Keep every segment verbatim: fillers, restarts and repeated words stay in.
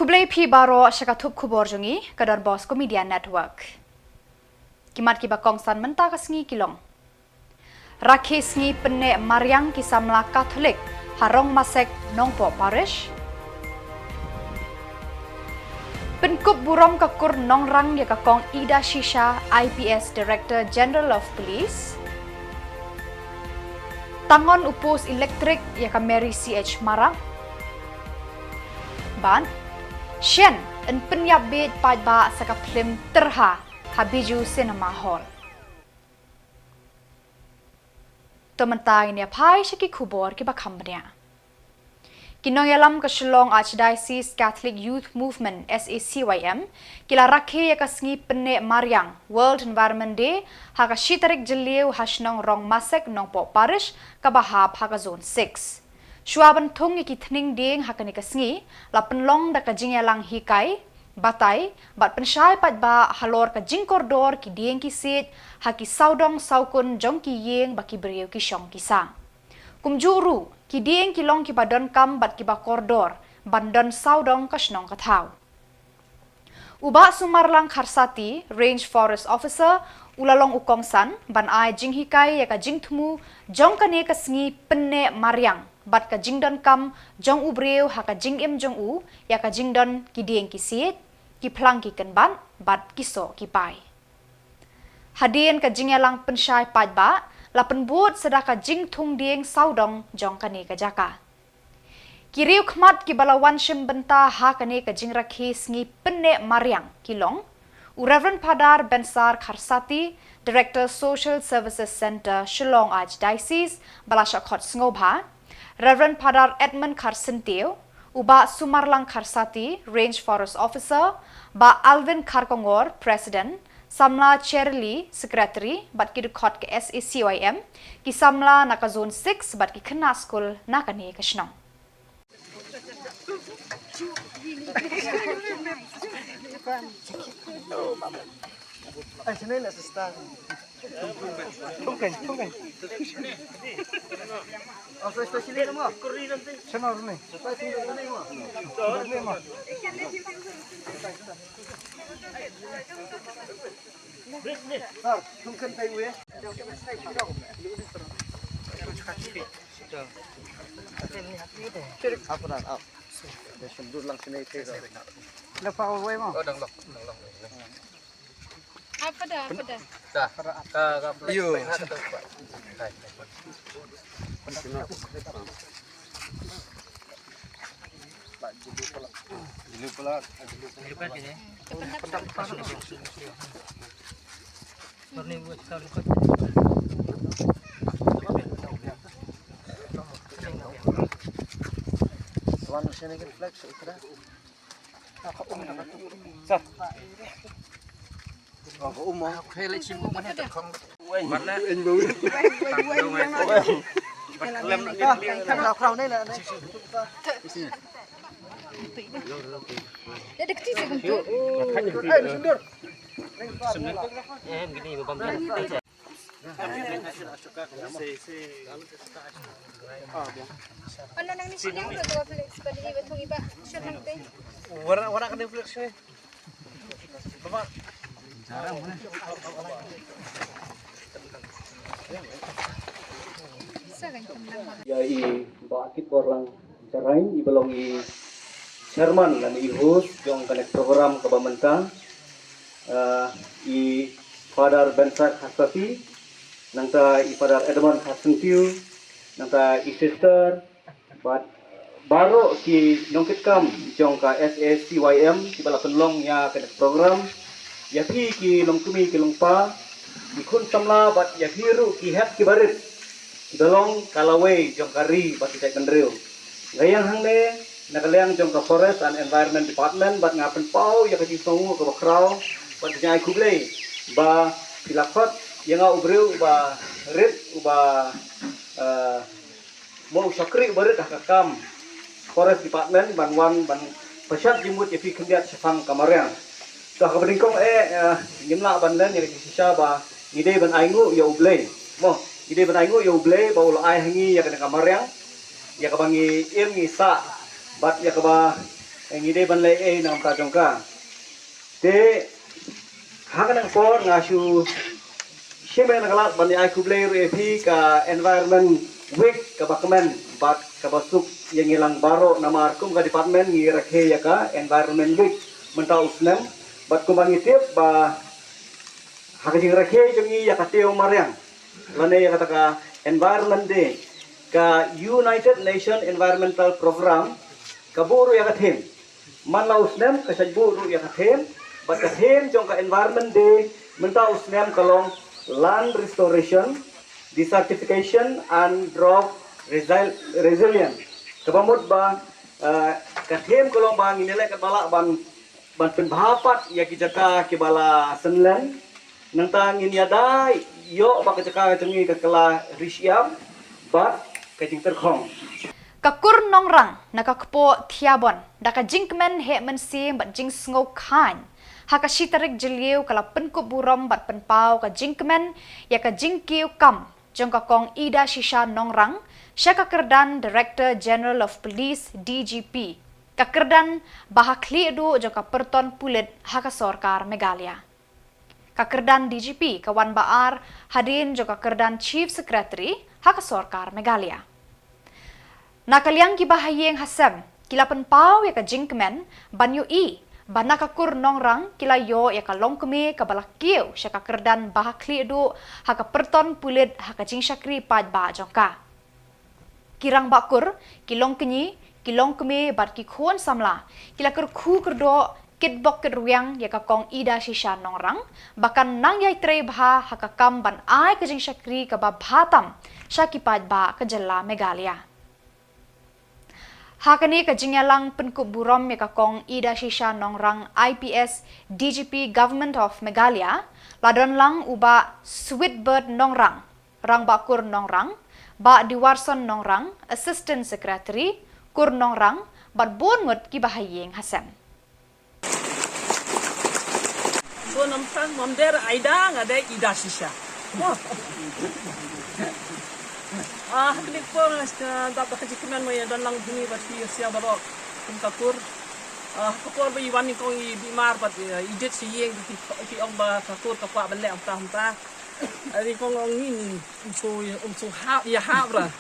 Khublei phi baroh sha ka thup khubor jong ngi ka Don Bosco Media Network. Ki mat kiba kongsan mynta ka sngi ki long: Rakhe sngi pynneh mariang ki samla Katholik ha Rongmasek, Nongpoh Parish. Pynkup burom ka kur Nongrang ïa ka Kong Ida Shisha, I P S Director General of Police. Tangon u post elektrik ïa ka Mary C H Marak. Bad shen yn pynïap bieit paidbah sa ka phlim Tyrha ha Bijou Cinema Hall. To mynta ngin ïa phai sha ki khubor kiba kham bniah. Ki nongïalam ka Shillong Archdiocese Catholic Youth Movement, S A C Y M, ki la rakhe ïa ka sngi pynneh mariang World Environment Day ha ka shi tarik Jylliew ha shnong Rongmasek, Nongpoh Parish, kaba hap ha ka Zone six. Shuwa ban thung ïa ki thning dieng ha kane ka sngi, la pynlong da ka jingïalang hikai, batai bad pynshai paidbah halor ka jingkordor ki dieng ki siej ha ki sawdong sawkun jong ki ïing ba ki briew ki shong ki sah. Kumjuh ruh, ki dieng ki long kiba donkam bad kiba kordor ban don sawdong ka shnong ka thaw. U Bah Sumarlang Kharsati, Range Forest Officer, u la long u kongsan ban ai jinghikai ïa ka jingthmu jong kane ka sngi pynneh mariang bad ka jingdonkam jong u briew ha ka jingim jong u ïa ka jingdon ki dieng ki siej, ki phlang ki kynbat bad ki soh ki pai. Hadien ka jingïalang pynshai paidbah, la pynbud sa da ka jingthung dieng sawdong jong kane ka jaka. Ki riewkhmat kiba la wan shim bynta ha kane ka jingrakhe sngi pynneh mariang ki long u Reverend Phadar Bensar Kharsati, Director Social Services Centre, Shillong Archdiocese, ba la shah khot sngewbha, Reverend Phadar Edmund Kharsyntiew, u Bah Sumarlang Kharsati, Range Forest Officer, Bah Alvin Kharkongor, President, Samla Cherly, Secretary, bad ki dkhot ka S A C Y M, ki samla na ka Zone six bad ki khynnah skul na kane ka shnong. Apa dah? Apa dah? Apa dah? Dah. Ka, ka, iyo. Hai. Julu pala. Julu pala. Tuan, sini kan flag, seutra. Ano nang ni sini ang nagawa flex pa di ba thong iba. Siya lang te. Wala, wala ka ng flex eh. Baba. Sa kan kumlang. Ïa i Bah Kitborlang Jarain, i ba long i chairman lane i host jong kane ka program kaba mynta. Ah, i Father Bensar Kharsati, nangta i Father Edmund Kharsyntiew, nangta i sister, bad baroh ki nongkitkam jong ka S A C Y M kiba la pynlong ïa kane ka program. Ïa phi ki longkmie ki longpa, ki khun samla bad ïa phi ruh ki hep ki barit kiba long ka lawei jong ka ri bad ki jaitbynriew. Nga ïeng hangne na ka liang jong ka Forest and Environment Department bad nga pynpaw ïa ka jingsngewnguh kaba khraw bad ka jingai khublei ba phi la khot ïa nga u briew uba rit, uba, eh, mo u shakri uba rit ha ka kam Forest Department ban wan ban pynshad jingmut ïa phi khyndiat shaphang ka mariang. To ha kaba nyngkong eh, eh, ngim lah ban len ïa ka jingshisha ba ngi dei ban ainguh ïa U Blei. Mo, ngi dei ban ainguh ïa U Blei ba u la ai ha ngi ïa kane ka mariang, ïa kaba ngi im ngi sah bad ïa kaba Ngi dei ban leh ei na ka bynta jong ka. Te ha kane ka por nga shu shim ïa kane ka lad ban ïa ai khublei ruh ïa phi ka Environment Week kaba kmen bad kaba suk ïa ngi lang baroh, namar kum ka department ngi rakhe ïa ka Environment Week mynta u snem, bad kumba ngi tip ba ha ka jingrakhe jong ngi ïa ka tiew mariang lane ïa kata ka Environment Day, ka United Nation Environmental Program ka buh ruh ïa ka theme. Man la u snem ka shait buh ruh ïa ka theme, bad ka theme jong ka Environment Day mynta u snem ka long Land Restoration, Desertification and Drought Resil- Resilience. Kaba mut ba, eh, ka theme ka long ba ngin ïaleh katba lah ban ban pynbha pat ïa ki jaka kiba la synlen. Nangta ngin ïada ïoh ba ka jaka ka jong ngi ka kylla ri shyiap bad ka jingtyrkhong. Ka kur Nongrang na ka kpoh Thiabon da ka jingkmen heh mynsiem bad jingsngew khaiñ ha ka shi tarik Jylliew ka la pynkup burom bad pynpaw ka jingkmen ïa ka jingkiew kam jong ka Kong Idashisha Nongrang sha ka kyrdan Director General of Police, D G P, ka kyrdan ba ha khlieh duh jong ka pyrton pulit ha ka sorkar Meghalaya. Ka kyrdan D G P ka wan ba ar hadien jong ka kyrdan Chief Secretary ha ka sorkar Meghalaya. Na ka liang kiba ha ïing ha sem ki la pynpaw ïa ka jingkmen ban ïohi ba na ka kur Nongrang ki la ïoh ïa ka longkmie kaba la kiew sha ka kyrdan ba ha khlieh duh ha ka pyrton pulit ha ka jingshakri paidbah jong ka. Ki rangbah kur, ki longkñi, ki longkmie bad ki khun samla ki la kyrkhu kyrdoh, kitbok kitrwiang ïa ka Kong Idashisha Nongrang ba kan nang ïai trei bha ha ka kam ban ai ka jingshakri kaba bha tam sha ki paidbah ka jylla Meghalaya. Ha kane ka jingïalang pynkup burom ïa ka Kong Idashisha Nongrang, I P S, D G P, Government of Meghalaya, la don lang u Bah Sweetbird Nongrang, Rangbah Kur Nongrang, Bah Dewarson Nongrang, Assistant Secretary, Kur Nongrang, bad bun ngut kiba ha ïing ha sem. Bun ym tang, ym dei Aida, nga dei Idashisha. Ah, kane ka por nga dap da ka jingkmen mo ïa don lang hangne bad phi ïa sha baroh kum ka kur. Ah, ka por ba i wan i kong i Bimar bad i dit sha ïing, i ong ba ka kur ka kwah ban leh kumta kumta. Ari kong ong ngin um shu, um shu hap, ïa hap ra.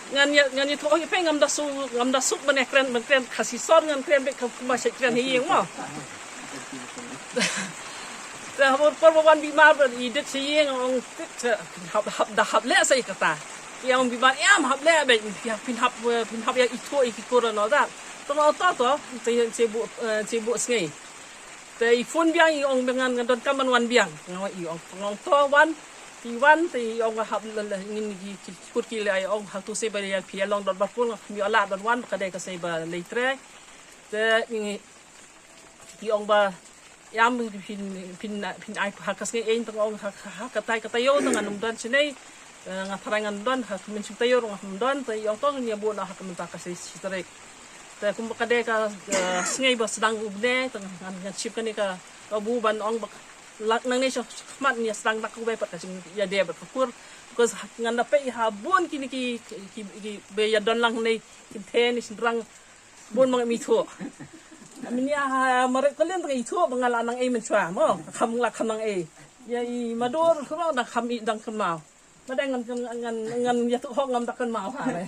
Ngan ïa, ngan ïathuh ong ïa phi ngam da suk, ngam da suk ban ïa kren, ban kren Khasi sor, ngan kren beit kumba shait kren ha ïing mo. Te ha por, por ba wan Bimar ba i dit sha ïing ong tik sha hap, hap da hap leh sa ïa kata. Ïa ong Bimar ïa hap leh beit, phin hap, phin hap ïa ithuh ïa ki kur and all that. Tang ong to to, te ïa shu buh, shu buh sngi. Te i phone biang i ong biang ngan, ngan donkam ban wan biang. Nga ong i ong, nga ong to wan, i wan, te i ong hap leh, leh, ngin ki, ki, kur ki leh i ong ha tu sei ba ïa phi ïa long dot bar pun, nga kham ïoh lah ban wan, ka dei ka sei ba lei trei. Te i, i ong ba, ïam phin, phin, phin ai ha ka sngi ïa i, te nga ong ha, ha, ha katai, katai ïoh, te ngan ym don shane. Eh, nga tharai ngan don, ha ka mynsiem taïew ruh ngam don, te i ong to ngin ïa buh noh ha ka mynta ka shi, shi tarik. Te kumba ka dei ka, eh, sngi ba sdang u bnai, te ngan, ngan shim kane ka, ka bu ban ong ba la, nangne sha, sha khmat ngin ïa sdang da kawei pat ka jingïadei bad ka kur. Because ha, ngan da peit ha bun kine ki, ki, ki, kiba ïa don lang hangne, ki ktien, ki shynrang, bun ma ngam ithuh. Mynta ha, marit ka lin te nga ithuh ba nga la nang ei mynshuwa mo, kham la kham nang ei. Ïa i Madur ruh dang kham i, dang kynmaw. Ba dang ngan, ngan, ngan, ngan ïathuh hok ngam da kynmaw ha re.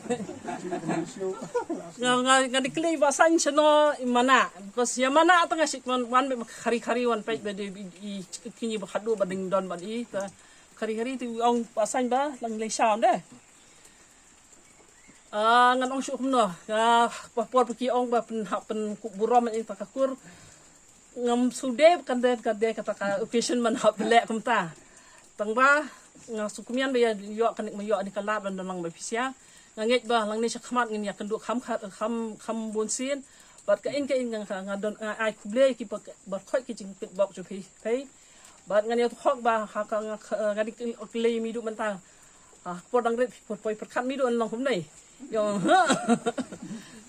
Nga, nga, nga dei kylli ba saiñ shano i Mana. Because ïa Mana te nga shu wan, wan beit khari khari wan peit ba dei i, i, kine ba khadduh ba dang don bad i, te khari khari te ong ba saiñ ba lang lei sham de. Ah, ngan ong shuh kumno. Ah, pa por ba ki ong ba pynhap pynkup burom ïa kata ka kur. Ngam shu dei, kan dei, kan dei kata ka occasion ban hap leh kumta. Tang ba nga shu kumne ba ïa ïoh kane, ma ïoh kane ka lad ban don lang bad phi sha. Nga ngeit ba lang ne sha khmat ngin ïa kynduh kham, kham, kham bun sien. Bad kaei kaei nga, nga don, nga ai khublei ki ba, ba khot ki jingpynbok jong phi, phi. Bad ngan ïathuh hok ba ha ka, nga, nga dei kylli mih duh mynta. Ah, por dang rit por poi pyrkhat mih duh ban long kumne. Ïa.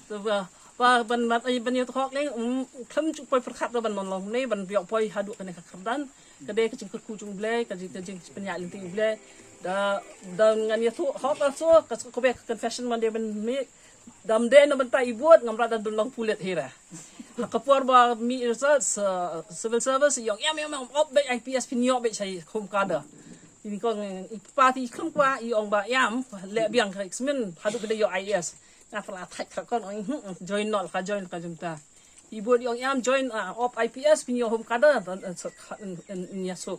Te ba, ba ban, ban, ai, ban ïathuh hok leng, um, khlem ju poi pyrkhat ruh ban long kumne, ban ïoh poi haduh kane ka kyrdan. Ka dei ka jingkyrkhu jong U Blei, ka jing, ka jingpynïaid lynti U Blei. Da, da ngan ïathuh hok also, ka, ka, ka confession ban dei ban mih. Dam de na bynta i bud ngam rada dun long pulit hira. Ha ka por ba mi result sa civil service yong yam yam yam op bek I P S phin yok bek sai home cadre. Ini kong i party kum kwa i ong ba yam le biang ka exmin hadu kede yo I A S. Nga pala thak ka kon ong hmm, join nol ka join ka jumta. I bud yong yam join ah, op I P S phin yok home cadre in yasuk.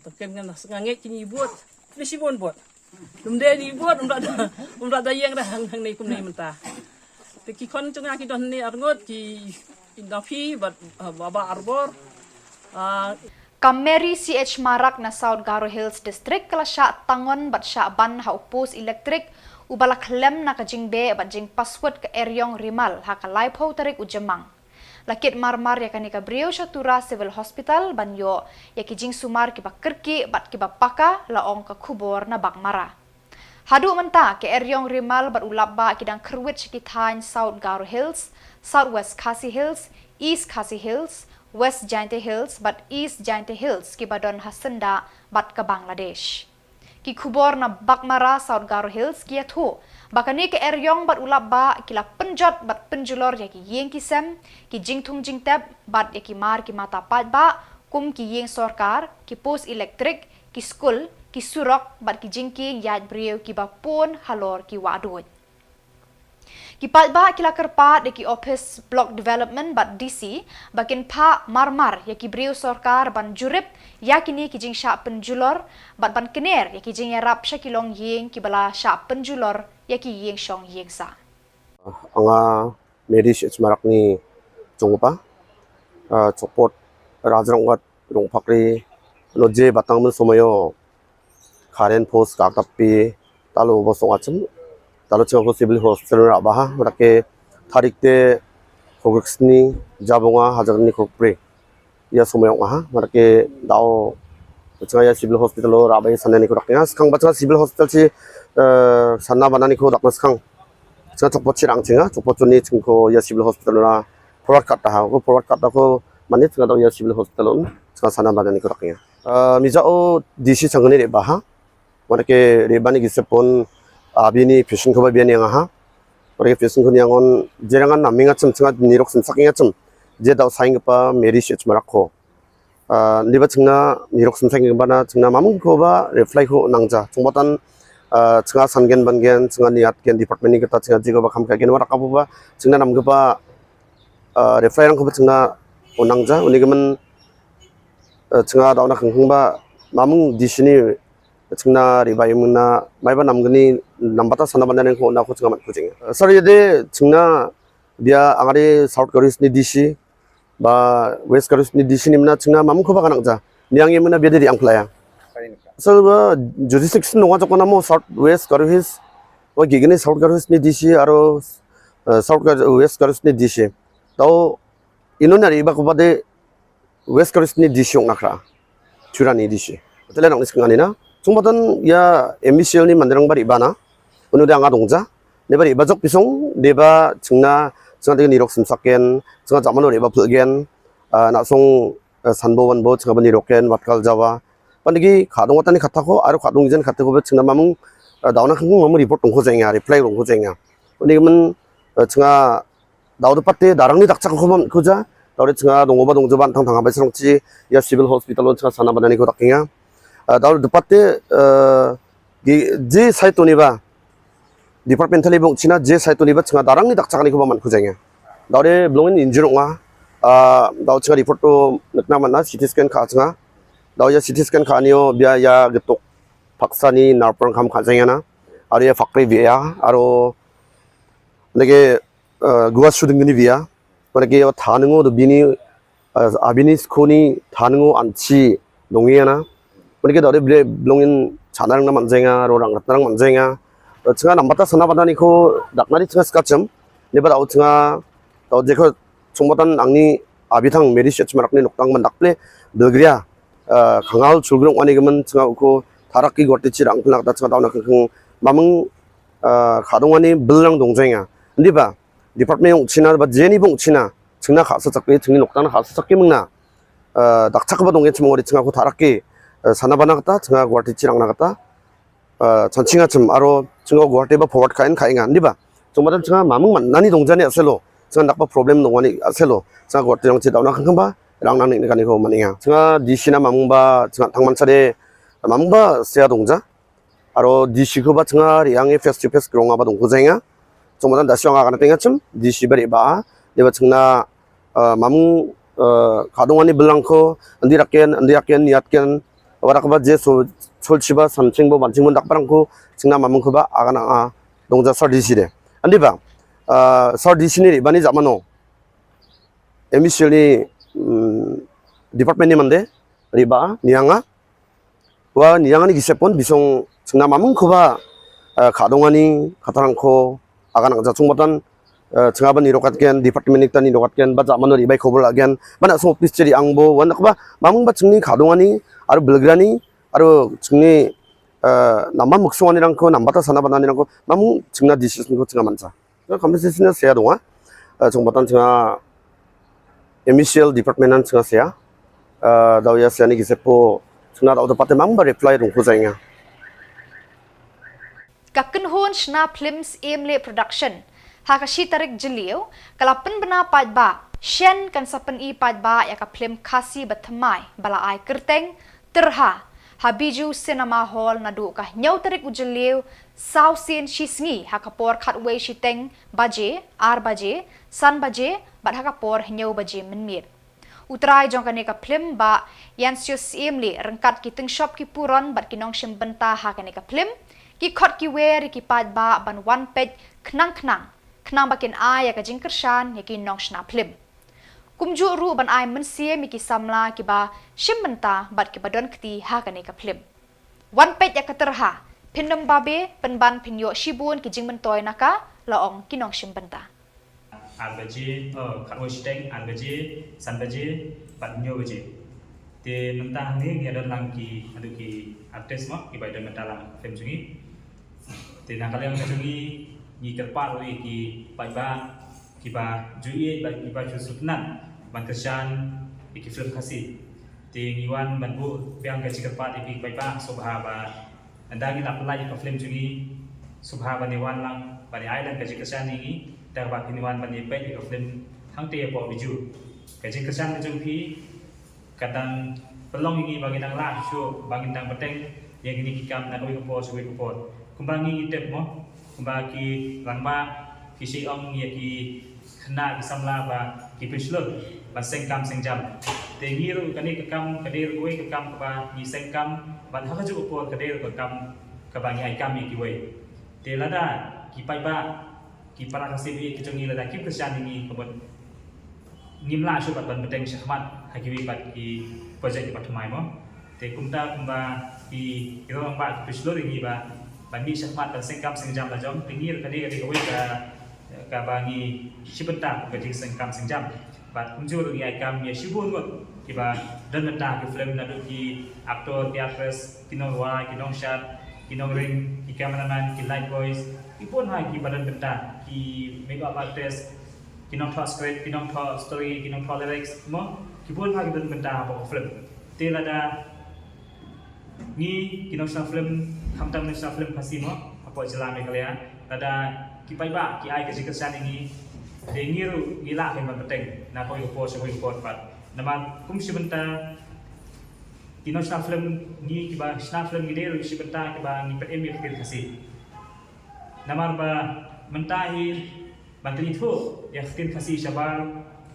Takem ngan ngas ngan ngeit kini bud. Ni si bun bud. Lum de ni bud um da um da yang da hang hang nei kum nei mynta. Te ki khon jong nga ki don ni arngut ki indafi bad ah, baba arbor. Ah, Ka Mary C H Marak na South Garo Hills District ka la shah tangon bad shah ban ha u post elektrik uba la khlem na ka jingbeh bad jingpaswut ka Eriong Rimal ha ka laiphew tarik u Jymmang. La kit marmar ïa kane ka briew sha Tura Civil Hospital ban ïoh ïa ki jingsumar kiba kyrkieh bad kiba paka, la ong ka khubor na Baghmara. Haduh mynta ka Eriong Rimal bad u lapbah ki dang kyrwit sha ki thaiñ South Garo Hills, South West Khasi Hills, East Khasi Hills, West Jaintia Hills bad East Jaintia Hills kiba don ha syndah bad ka Bangladesh. Ki khubor na Baghmara, South Garo Hills ki ïathuh ba kane ka Eriong bad u lapbah ki la pynjot bad pynjulor ïa ki ïing ki sem, ki jingthung jingtep bad ïa ki mar ki mata paidbah kum ki ïing sorkar, ki post elektrik, ki skul, ki surok bad ki jingkieng ïaid briew kiba pun halor ki wahduid. Ki paidbah ki la kyrpad ïa ki ophis Block Development bad D C ba kin phah marmar ïa ki briew sorkar ban jurip ïa kine ki jingshah pynjulor bad ban kner ïa ki jingïarap sha ki longïing kiba la shah pynjulor ïa ki ïing shong ïing sah. Anga Mary H Marak ni jong pa chokpot rajrang wat rong phakri no je batang men somayo Karen post ka tapi talo bosong achim talo chang ko civil hospital ra baha mara ke tarik te khogriksni jabonga hajar ni khogpri ya somayong aha mara ke dao chang ya civil hospital ra bai sanani ko daknya skang ba chang civil hospital si sanna banani ko dakna skang chang chokpot chirang chinga chokpot chuni chingko ya civil hospital ra forward kat ha ko forward kat ko mani chang dao ya civil hospital on chang sanna banani ko daknya mija o D C chang ni baha Mara ke rebani ki sepon abini phishing khoba biani anga ha. Mara ke phishing khoni angon jerangan naming achim chinga nirok simsak ing achim. Je dau saing pa Mary H Marak kho. Niba chingna nirok simsak ing bana chingna mamung khoba reply kho nangja. Chungbatan chinga sangen bangen chinga niat gen department ni kata chinga jigo ba kham ka gen warak abu ba chingna nam khoba reply rang khoba chingna onangja uni gaman chinga dauna khangkhang ba mamung D C ni chingna ribai muna mai ba namgni nambata sana banda neng ko na ko chinga mat ko ching sar yade chingna dia angari South Garo Hills ni D C ba West Garo Hills ni D C ni muna chingna mamung ko ba kanak ja ni ang muna bia di ang playa sar ba jurisdiction nonga jokona mo South West Garo Hills wa gigini South Garo Hills ni D C aro South West Garo Hills ni D C tau ino na riba ko ba de West Garo Hills ni D C ong nakra Tura ni D C tele nang ni sing ani na chung batan ya M B C L ni manderang bari bana unu de anga dongja ne bari bajok pisong de ba chingna chingna de ni rok simsaken chingna jamano de ba phulgen na song sanbo wanbo chingna bani roken watkal jawa pan degi khadong watani khatako aro khadong jen khatako ba chingna mamung dauna khangkung mamung report dongkho jenga reply dongkho jenga uni man chingna Dau de patte darang ni dakchak khom khuja. Dau de chinga dong ba dong juban thang thang bai srong chi ya civil hospital on chinga sana banani ko dakinga. Dau de patte ji sai tuni ba department thali bong china ji sai tuni ba chinga darang ni dakchak ni ko ba man khujanga. Dau de blongin injur nga. Dau chinga report to nakna mana C T scan kha chinga. Dau ya C T scan kha nio bia ya getok paksa ni narpang kham kha janga na. Aro ya fakri bia aro lagi gua shooting ni bia. Mana ke thanungo do bini abini skoni thanungo anchi dongi ana. Mana ke dau de blongin chanarang na manjenga ro rang rang manjenga. Chinga nambata sana bata ni ko daknari chinga skacham. Ni ba dau chinga dau jeko chungmatan angni abithang meri shach marak ni noktang mandak ple belgria. Khangal chulgrong ani gaman chinga uko tharak ki gorti chirang pulak da chinga dau na keng mamang khadong ani belrang dongjenga. Ndi ba department yong china ba jeni bong china chingna khasa chakri chingni noktang khasa chakri mangna dakchak ba dongge chimong ri chinga ko tharaki sana bana kata chinga Guwahati chirang na kata chanchinga chim aro chinga Guwahati ba forward kain kainga ndi ba Chong batan changa mamung man nani dong jani aselo. Changa nakpa problem dong wani aselo. Changa ko tiang chit dauna khang khang ba. Rang nang ni kani ko mani ya. Changa di sina mamung ba changa thang man sade. Mamung ba sia dong ja. Aro di si ko ba changa riang e face to face krong ba dong ko janga. Chong batan da siang akan tenga chim di si bari ba. Dia ba changa ah, mamung ah, kadong ani belang ko andi raken andi raken niat ken warak ba je so sol chiba samching bo banching mun dak parang ko chingna mamung ko ba akan a dong ja sar di si de andi ba ah, sar di si ni ri bani jamano emisili mm, department ni mande ri ba nianga wa niang ani gisepon bisong chingna mamung ko ba eh, khadong ani khatarang ko akan ang jachung batan eh, chingna bani rokat ken department ni tani rokat ken ba jamano ri bai khobol agen bana so office cheri ang bo wan ba mamung ba chingni khadong ani aru belgrani aru chingni eh, namba muksung ani rang ko namba ta sana bana ni rang ko mamung chingna decision ko chingna mansa. Compensation na sia dong ah. Eh, chong batan chingna M E C L department nan chingna sia. Eh, daw ya sia ni gisepo chingna daw dapat emang ba reply dong ko janga. Ka kynhun shna phlim Syiemlieh Production ha ka shi tarik Jylliew ka la pynbna paidbah shen kan sa pyni paidbah ïa ka phlim Khasi ba thymmai ba la ai kyrteng Tyrha ha Bijou Cinema Hall naduh ka hynñiew tarik u Jylliew saw sien shi sngi ha ka por khatwei shiteng baje, ar baje, san baje bad ha ka por hynñiew baje mynmiet. U trai jong kane ka phlim Bah Yansius Syiemlieh ryngkat ki tyngshop ki puron bad ki nongshim bynta ha kane ka phlim ki khot ki wer ïa ki paidbah ban wan peit khnang khnang khnang ba kin ai ïa ka jingkyrshan ïa ki nongshna phlim. Kumjuh ruh ban ai mynsiem ïa ki samla kiba shim bynta bad kiba don kti ha kane ka phlim. Wan peit ïa ka Tyrha, phin ym babe pynban phin ïoh shibun ki jingmyntoi na ka la ong ki nongshim bynta. Ar baje, oh, khatwei shiteng, ar baje, san baje bad hynñiew baje. Te mynta hangne ngi ïa don lang ki haduh ki artist mo kiba ïa don mynta lang film jong ngi. Te na ka liang ka jong ngi ngi kyrpad ruh ïa ki paidbah kiba ju ïeit bad kiba ju sngewtynnat ban kyrshan ïa ki film Khasi. Te ngi wan ban buh biang ka jingkyrpad ïa ki paidbah sngewbha ba ynda ngi la pynlait ïa ka film jong ngi sngewbha ban ïa wan lang ban ïa ai lang ka jingkyrshan ïa ngi da kaba phin wan ban ïa peit ïa ka film hangtei hapoh Bijou. Ka jingkyrshan ka jong phi ka dang pynlong ïa ngi ba ngin dang lah shuh ba ngin dang bteng ïa kine ki kam na kawei ka por sha kawei ka por. Kumba ngi ngi tip mo kumba ki rangbah ki shu ong ïa ki khynnah ki samla ba ki pynshlur ban seng kam seng jam. Te ngi ruh kane ka kam ka dei ruh kawei ka kam kaba ngi seng kam bad ha kajuh ka por ka dei ruh ka kam kaba ngi ai kam ïa kiwei. Te lada ki paidbah ki para Khasi ba ïeit ki jong ngi lada kim kyrshan ïa ngi ka mut ngim lah shuh pat ban bteng shakhmat ha kiwei pat ki project kiba thymmai mo. Te kumta kumba ki ki rangbah ki pynshlur ïa ngi ba ban mih shakhmat ban seng kam seng jam la jong te ngi ruh ka dei ka dei kawei ka kaba ngi shim bynta ka jingseng kam seng jam. Bad kumjuh ruh ngi ai kam ïa shibun ngut kiba don bynta ha ki film naduh ki actor, ki actress, ki nongrwai, ki nongshad, ki nongring, ki cameraman, ki light boys, ki bun ha kiba don bynta, ki makeup artist, ki nongthoh script, ki nongthoh story, ki nongthoh lyrics, mo, ki bun ha kiba don bynta hapoh ka film. Te lada ngi ki nongshna film khamtam nongshna film Khasi mo hapoh jylla Meghalaya lada ki paidbah ki ai ka jingkyrshan ïa ngi te ngi ruh ngi lah ban bteng na kawei ka por sha kawei ka por pat namar kum shi bynta ki nongshna film ngi kiba shna film ngi dei ruh shi bynta kiba ngi pynim ïa ka ktien Khasi. Namar ba mynta hi ban pynithuh ïa ka ktien Khasi shabar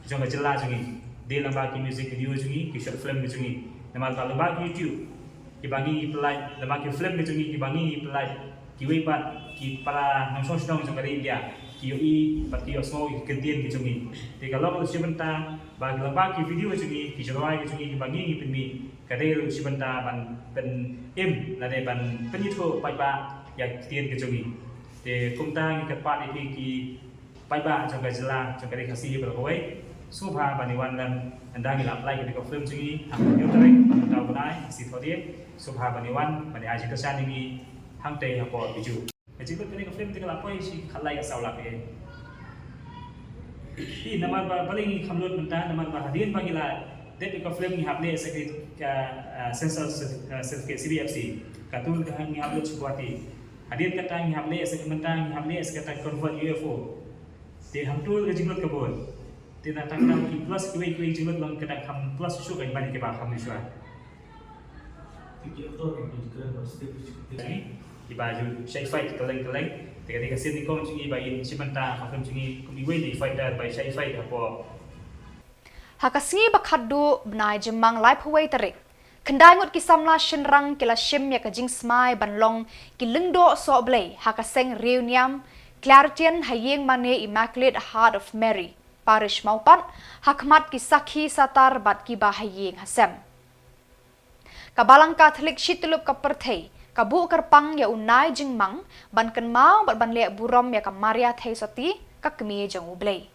jong ka jylla jong ngi dei lyngba ki music video jong ngi ki short film jong ngi. Namar ba lyngba ki YouTube kiba ngi ngi pynlait lyngba ki film jong ngi kiba ngi ngi pynlait kiwei pat ki para nongshong shnong jong ka ri India ki ïohi bad ki ïohsngew ïa ki ktien ki jong ngi. Te ka long ruh shi bynta ba lyngba ki video jong ngi ki jingrwai ki jong ngi kiba ngi ngi pynmih ka dei ruh shi bynta ban pynim lane ban pynithuh paidbah ïa ki ktien ki jong ngi. Te kumta ngi kyrpad ïa phi ki paidbah jong ka jylla jong ka ri Khasi baroh kawei sngewbha ban ïa wan lem ynda ngi la pynlait ïa ka film jong ngi ha ka hynñiew tarik mynta u bnai Khasi Thohdieng sngewbha ban ïa wan ban ïa ai jingkyrshan ïa ngi hangtei hapoh Bijou. Ka jinglut kane ka film te ka la poi shi khatlai ka saw lak eh. Hi namar ba balei ngi kham lut mynta namar ba hadien ba ngi la dep ïa ka film ngi hap leh secret ka sensor certificate C B F C ka tool ka ngi hap lut sha Guwahati. Hadien kata ngi hap leh sa ka mynta, ngi hap leh sa kata convert U F O. Te hangtu ka jinglut ka bun. Te na tang na ki plus kiwei kiwei jinglut long kata kham plus shuh ka ban kiba kham shuh. Kiba ju shai fight kylleng kylleng. Te kane ka sien nyngkong jong ngi ba ïa shi bynta ka film jong ngi kum iwei na i fighter ba shai fight hapoh. Ha ka sngi ba khatduh bnai Jymmang laiphew wei tarik, khyndai ngut ki samla shynrang ki la shim ïa ka jingsmai ban long ki lyngdoh sohblei ha ka seng riewniam Claretian ha ïing mane Immaculate Heart of Mary, Parish Mawpat, ha khmat ki sakhi satar bad kiba ha ïing ha sem. Ka Balang Katholik shityllup ka pyrthei ka buh kyrpang ïa u Nai Jymmang ban kynmaw bad ban leh burom ïa ka Maria Theisotti, ka kmie jong U Blei.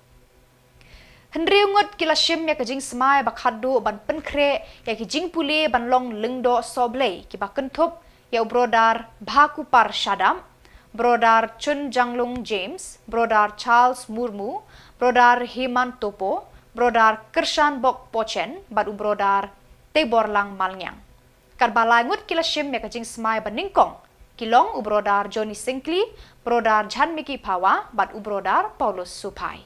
Hynriew ngut ki la shim ïa ka jingsmai ba khatduh ban pynkhreh ïa ki jingpule ban long lyngdoh sohblei kiba kynthup ïa u Brother Bhakupar Shadap, Brother Chunjanglung James, Brother Charles Murmu, Brother Himan Topo, Brother Kyrshanbok Pochen bad u Brother Teiborlang Malngiang. Katba lai ngut ki la shim ïa ka jingsmai ba nyngkong ki long u Brother Johnny Syngkli, Brother Jhanmiki Phawa bad u Brother Paulus Suphai.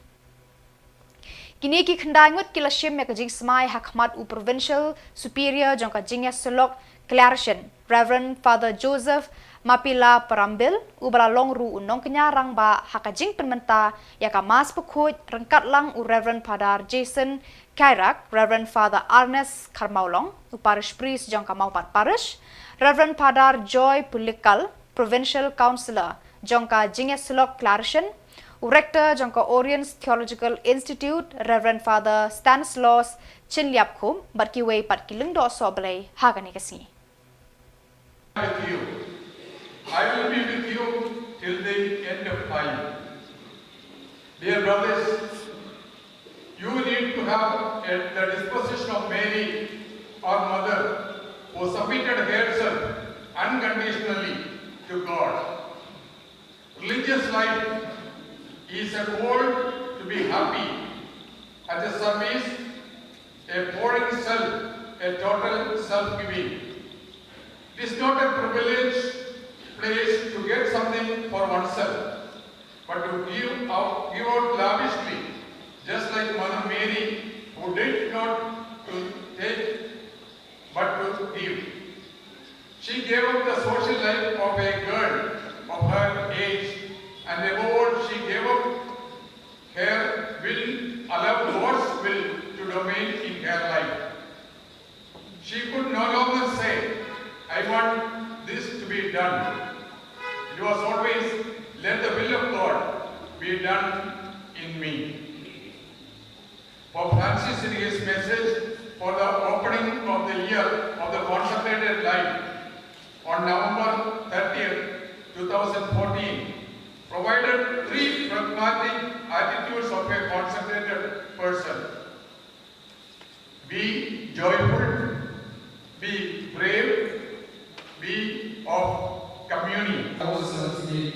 Kine ki khyndai ngut ki la shim ïa ka jingsmai ha khmat u Provincial Superior jong ka jingïasyllok Claretian, Reverend Father Joseph Mapila Parambil, uba la long ruh u nongkñia rangbah ha ka jingpynmynta ïa ka Mass Bakhuid ryngkat lang u Reverend Father Jason Khairak, Reverend Father Ernest Kharmawlong, u Parish Priest jong ka Mawpat Parish, Reverend Father Joy Pulikal, Provincial Councillor jong ka jingïasyllok Claretian, u Rector jong ka Oriens Theological Institute, Reverend Father Stanislaus Chynliapkhum, bad kiwei pat ki lyngdoh sohblei ha kane ka sngi. With you. I will be with you till the end of time. Dear brothers, you need to have at the disposition of Mary, our mother, who submitted herself unconditionally to God. Religious life is a call to be happy at the service, a pouring self, a total self-giving. It is not a privileged place to get something for oneself, but to give out, give out lavishly, just like Mother Mary, who did not to take but to give. She gave up the social life of a girl of her age, and above all, she gave up her will, allowed God's will to dominate in her life. She could no longer say, "I want this to be done." It was always, "Let the will of God be done in me." Pope Francis, in his message for the opening of the year of the consecrated life on November thirtieth, two thousand fourteen, provided three pragmatic attitudes of a consecrated person. Be joyful, be brave, be of communion. Apostles did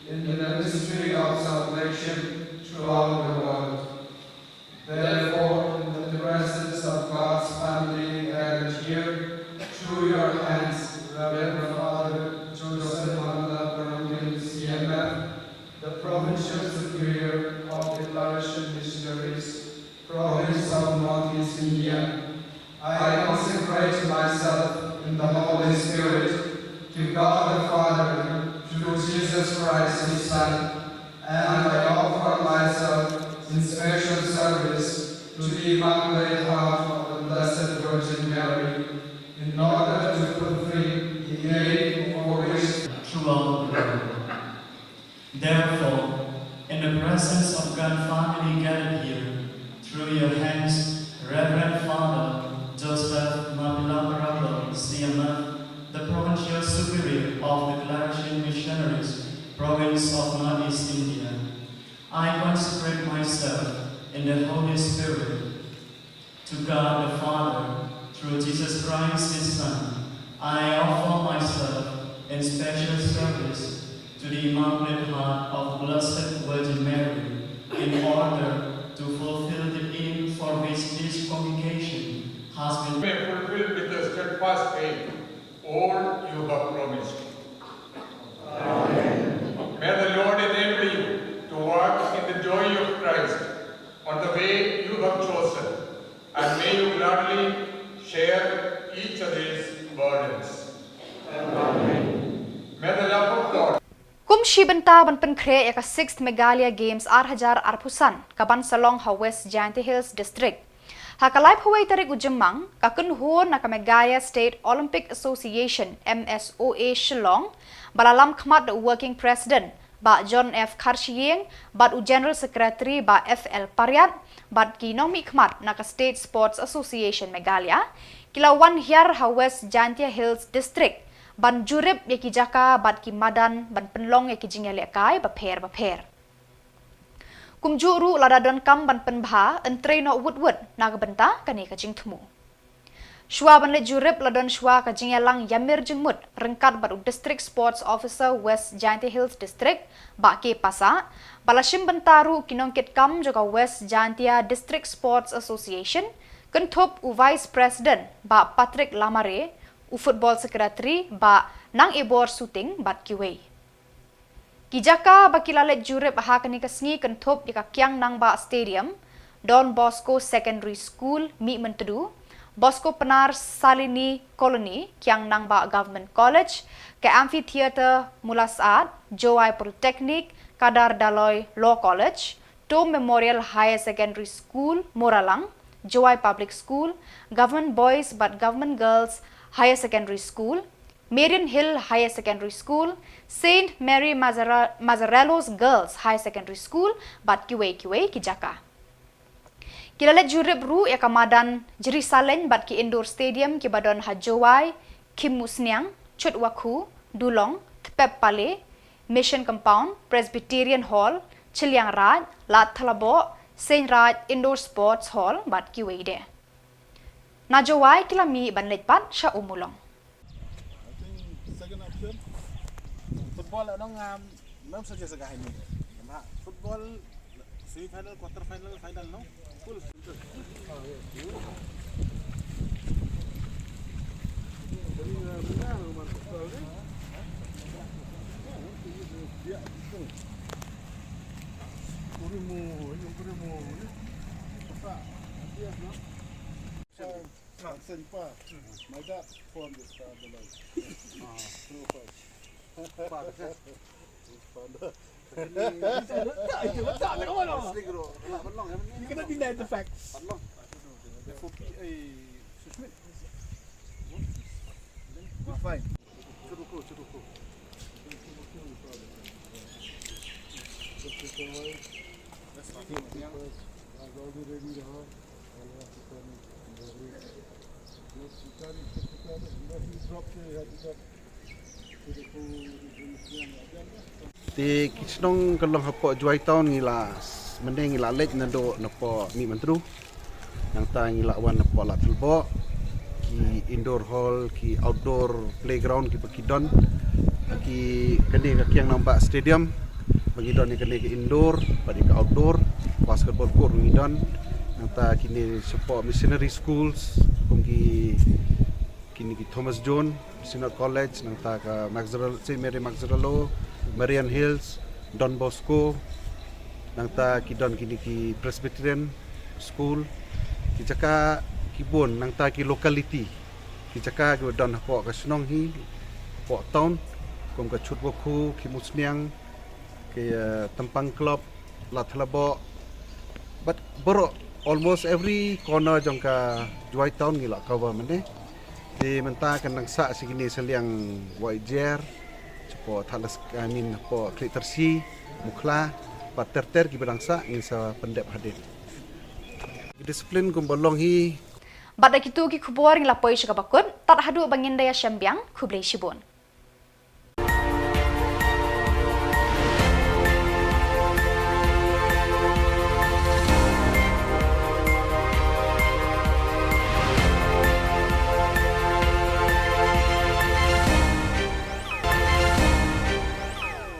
in the ministry of salvation throughout the world. Therefore, in the presence of God's family gathered here, through your hands, Reverend Father Joseph Mangla Parangil, C M F, the Provincial Superior of the Claretian Missionaries, Province of Northeast India, I consecrate myself in the Holy Spirit to God the Father, through Jesus Christ, his Son, and I offer myself in special service to the Immaculate Heart of the Blessed Virgin Mary, in order to fulfill the aim for which throughout the world. Therefore, in the presence of God family gathered here, through your hands, Reverend Father Joseph Mapilaparago, C M F, the Provincial Superior of the Claretian Missionaries, Province of Northeast India, I consecrate myself in the Holy Spirit to God the Father, through Jesus Christ, his Son, I offer myself in special service to the Immaculate Heart of Blessed Virgin Mary, in order to fulfill the aim for which this congregation has been. May fulfill with a steadfast faith all you have promised. Gladly share each other's burdens. May the love of God. Kum shi bynta ban pynkhreh ïa ka sixth Meghalaya Games ar hajar arphew san, ka ban sa long ha West Jaintia Hills District. Ha ka laiphew wei tarik u Jymmang, ka kynhun na ka Meghalaya State Olympic Association, M S O A Shillong, ba la lam khmat da u Working President, Bah John F Kharshiing, bad u General Secretary, Bah F L Pariat, bad ki nongmihkhmat na ka State Sports Association Meghalaya, ki la wan hiar ha West Jaintia Hills District, ban jurip ïa ki jaka bad ki madan ban pynlong ïa ki jingïalehkai bapher bapher. Kumjuh ruh lada donkam ban pynbha, yn trei noh wut wut na ka bynta kane ka jingthmu. Shuwa ban leit jurip la don shuwa ka jingïalang ïamir jingmut ryngkat bad u District Sports Officer West Jaintia Hills District, Bah K Passah, ba la shim bynta ruh ki nongkitkam jong ka West Jaintia District Sports Association, kynthup u Vice President, Bah Patrick Lamare, u Football Secretary, Bah Nangebor Suting bad kiwei. Ki jaka ba ki la leit jurip ha kane ka sngi kynthup ïa ka Kiang Nangbah Stadium, Don Bosco Secondary School, Mihmyntdu, Bosco Pnar Salini Colony, Kiang Nangbah Government College, ka Amphitheatre Mulasad, Jowai Polytechnic, Kadar Daloi Law College, Tom Memorial Higher Secondary School, Moralang, Jowai Public School, Government Boys bad Government Girls Higher Secondary School, Marian Hill Higher Secondary School, Saint Mary Mazzara-, Mazzarello's Girls Higher Secondary School, bad kiwei kiwei ki jaka. Ki la leit jurip ruh ïa ka madan Jrisaleng bad ki indoor stadium kiba don ha Jowai, Khimusniang, Chutwakhu, Dulong, Tpep Paley, Mission Compound, Presbyterian Hall, Chilliangraij, Lad Thalaboh, Seiñraij Indoor Sports Hall, bad kiwei de. Na Jowai ki la mih ban leit pat sha Ummulong. I think second option. Football, ano nga, mem suggest ka hini. Nga football, semi final, quarter final, final, no? Full. Send pa. My dad phone this pa, the light. Ah. Through pa. Pa, eh? This pa, the. You cannot deny the facts. F O P, eh, Sushmit. Fine. That's fine. Te ki shnong ka long hapoh Jowai Town ngi la, mynne ngi la leit naduh napoh Mihmyntdu. Nangta ngi la wan napoh Lad Thalaboh, ki indoor hall, ki outdoor playground kiba ki don. Ki kane ka Kiang Nangbah Stadium, ba ngi don ïa kane ka indoor bad ïa ka outdoor, basketball court ngi don. Nangta kine shapoh missionary schools, kum ki, kine ki Thomas Jones Synod College, nangta ka Mazzarel-, Saint Mary Mazzarello, Marian Hills, Don Bosco, nangta ki don kine ki Presbyterian School, ki jaka ki bun, nangta ki locality, ki jaka ki don hapoh ka shnong hi, hapoh town, kum ka Chutwakhu, Khimusniang, ki, eh, Tympang Club, Lad Thalaboh. But baroh, almost every corner jong ka Jowai Town ngi la cover mynne. Te mynta kan dang sah sha kine sha liang Wahiajer, shapoh Thadlaskam, I mean, hapoh Khliehtyrshi, Mukhla, bad ter ter kiba dang sah ngin sa pyndep hadien. Discipline kumba long hi. Bad da kitu ki khubor ngi la poi sha kaba kut, tad haduh ba ngin da ïashem biang, khublei shibun.